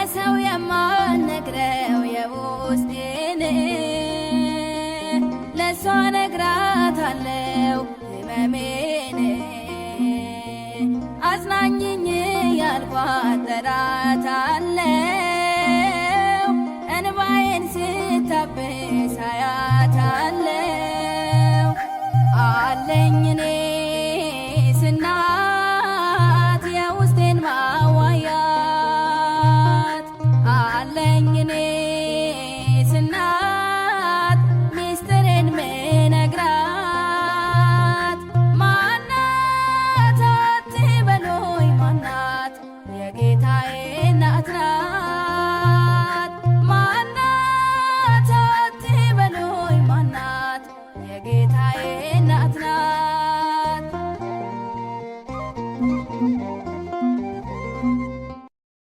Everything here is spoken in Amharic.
ለሰው የማልነግረው የውስጤን ለሷ ነግራታለው ህመሜን። አጽናኝኝ ያልኳት ጠራታለው፣ እንባዬን ስታብስ አያታለው። አለኝ እኔ